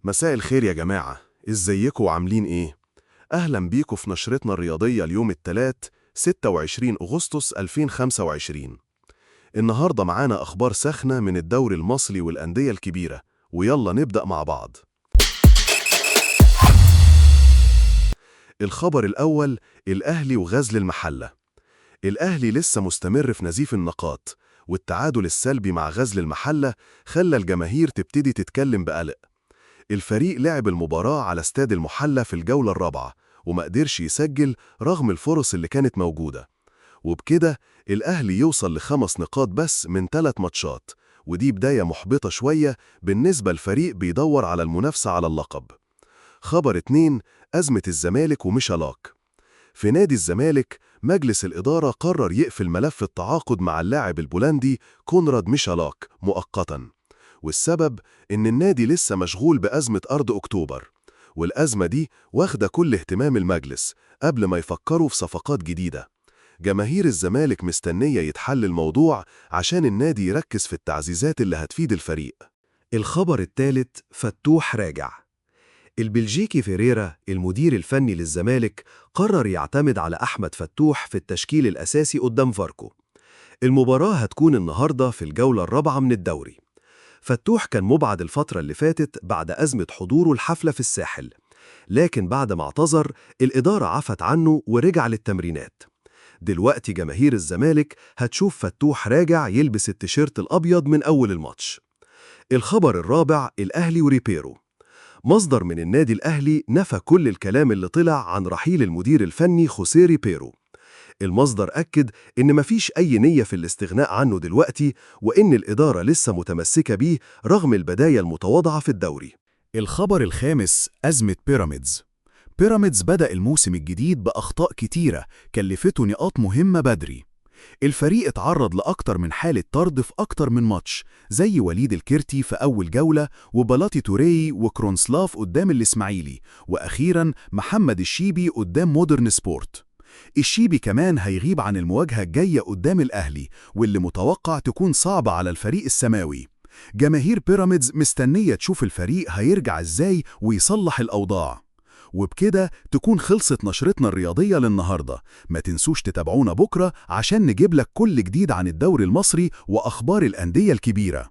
مساء الخير يا جماعة، ازيكم وعاملين ايه؟ أهلا بيكم في نشرتنا الرياضية اليوم الثلاث 26 أغسطس 2025. النهاردة معانا أخبار ساخنة من الدوري المصري والأندية الكبيرة، ويلا نبدأ مع بعض. الخبر الأول: الأهلي وغزل المحلة. الأهلي لسه مستمر في نزيف النقاط، والتعادل السلبي مع غزل المحلة خلى الجماهير تبتدي تتكلم بقلق. الفريق لعب المباراة على استاد المحلة في الجولة الرابعة وما قدرش يسجل رغم الفرص اللي كانت موجودة، وبكده الأهلي يوصل ل5 نقاط بس من 3 ماتشات، ودي بداية محبطة شوية بالنسبة لفريق بيدور على المنافسة على اللقب. خبر 2: أزمة الزمالك وميشالاك. في نادي الزمالك، مجلس الإدارة قرر يقفل ملف التعاقد مع اللاعب البولندي كونراد ميشالاك مؤقتاً، والسبب إن النادي لسه مشغول بأزمة أرض أكتوبر، والأزمة دي واخدة كل اهتمام المجلس قبل ما يفكروا في صفقات جديدة. جماهير الزمالك مستنية يتحل الموضوع عشان النادي يركز في التعزيزات اللي هتفيد الفريق. الخبر الثالث: فتوح راجع. البلجيكي فيريرا المدير الفني للزمالك قرر يعتمد على أحمد فتوح في التشكيل الأساسي قدام فاركو. المباراة هتكون النهاردة في الجولة الرابعة من الدوري. فتوح كان مبعد الفترة اللي فاتت بعد أزمة حضوره الحفلة في الساحل، لكن بعد ما اعتذر الإدارة عفت عنه ورجع للتمرينات. دلوقتي جماهير الزمالك هتشوف فتوح راجع يلبس التيشيرت الأبيض من أول الماتش. الخبر الرابع: الأهلي وريبيرو. مصدر من النادي الأهلي نفى كل الكلام اللي طلع عن رحيل المدير الفني خوسيه ريبيرو. المصدر أكد إن مفيش أي نية في الاستغناء عنه دلوقتي، وإن الإدارة لسه متمسكة بيه رغم البداية المتواضعة في الدوري. الخبر الخامس: أزمة بيراميدز. بيراميدز بدأ الموسم الجديد بأخطاء كتيرة كلفته نقاط مهمة بدري. الفريق اتعرض لأكتر من حالة طرد في أكتر من ماتش، زي وليد الكرتي في أول جولة، وبلاتي توري وكرونسلاف قدام الإسماعيلي، وأخيرا محمد الشيبي قدام مودرن سبورت. الشيبي كمان هيغيب عن المواجهة الجاية قدام الأهلي، واللي متوقع تكون صعبة على الفريق السماوي. جماهير بيراميدز مستنية تشوف الفريق هيرجع إزاي ويصلح الأوضاع. وبكده تكون خلصت نشرتنا الرياضية للنهاردة. ما تنسوش تتابعونا بكرة عشان نجيب لك كل جديد عن الدوري المصري وأخبار الأندية الكبيرة.